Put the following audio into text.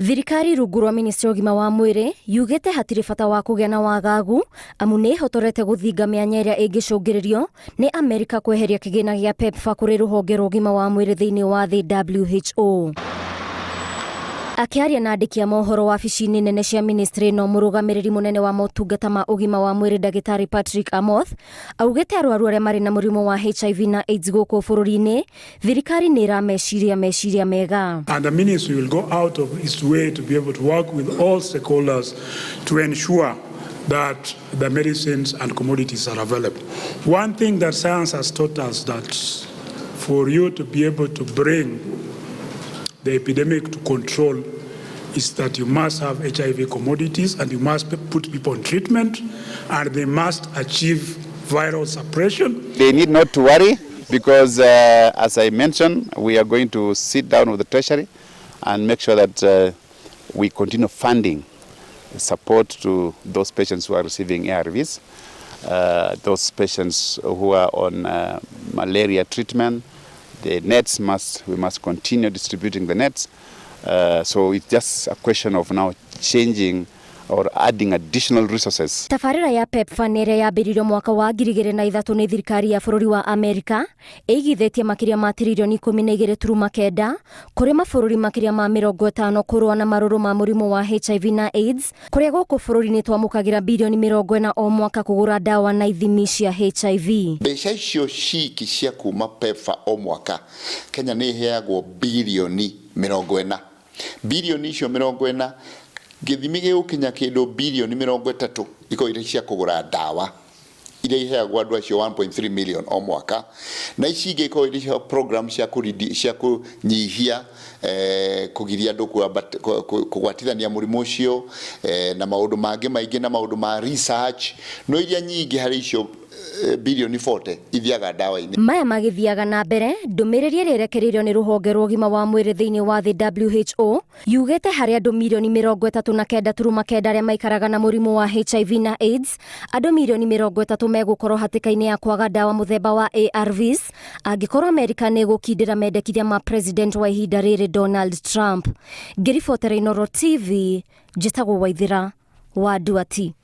Thirikari rungu rwa ministry ya ũgima wa mwĩrĩ yugĩte hatirĩ bata wa kũgĩa na wagagu amu nĩ ĩhotorete gũthinga mĩanya ĩrĩa ĩngĩcũngĩrĩrio nĩ Amerika kweheria kĩgĩna gĩa PEPFAR kũrĩ rũhonge rwa ũgima wa mwĩrĩ thĩinĩ wa thĩ WHO. Akĩaria na andĩki a mohoro wabici-inĩ nene cia ministry ĩno, mũrũgamĩrĩri mũnene wa motungata ma ũgima wa mwĩrĩ ndagĩtarĩ Patrick Amoth augĩte arwaru arĩa marĩ na mũrimũ wa HIV na AIDS gũkũ bũrũri-inĩ thirikari nĩ ĩrameciria meciria mega. And the ministry will go out of its way to be able to work with all stakeholders to ensure that the medicines and commodities are available. One thing that science has taught us that for you to be able to bring the epidemic to control is that you must have HIV commodities and you must put people on treatment and they must achieve viral suppression. They need not to worry because, as I mentioned, we are going to sit down with the Treasury and make sure that we continue funding support to those patients who are receiving ARVs, those patients who are on malaria treatment. The nets must, we must continue distributing the nets. So it's just a question of now changing or adding additional resources. Tabarĩra ya PEPFAR nĩ ĩrĩa yambĩrĩirio mwaka wa 2003 nĩ thirikari ya bũrũri wa Amerika ĩigithĩtie makĩria ma tiririoni 12.9 kũrĩ mabũrũri makĩria ma 50 kũrũa na marũrũ ma mũrimũ wa HIV na AIDS, kũrĩa gũkũ bũrũri-inĩ twamũkagĩra birioni 40 o mwaka kũgũra ndawa na ithimi cia HIV. Mbeca icio ciki cia kuma PEPFAR, o mwaka Kenya nĩ ĩheagwo birioni 40. Birioni icio 40, gĩthimi gĩgũkinya kĩndũ birioni 30 ikorwo irĩ cia kũgũra ndawa iria iheagwo andũ acio 1.3 million o mwaka, na ici ingĩ ikorwo irĩ cia program cia kũnyihia, kũgiria andũ kũgwatithania mũrimũ ũcio, na maũndũ mangĩ maingĩ na maũndũ ma research. No iria nyingĩ harĩ icio, birioni 40 ithiaga ndawa-inĩ. Maya magĩthiaga na mbere, ndũmĩrĩri ĩrĩa ĩrekereirio nĩ rũhonge rwa ũgima wa mwĩrĩ thĩinĩ wa thĩ WHO yugĩte harĩ andũ mirioni 39.9 arĩa maikaraga na mũrimũ wa HIV na AIDS, andũ mirioni 30 megũkorwo hatĩka-inĩ ya kwaga ndawa mũthemba wa ARVs angĩkorwo Amerika nĩ ĩgũkindĩra mendekithia ma president wa ihinda rĩrĩ Donald Trump. Ngĩribotera Inooro TV, njĩtagwo Waithĩra wa Nduati.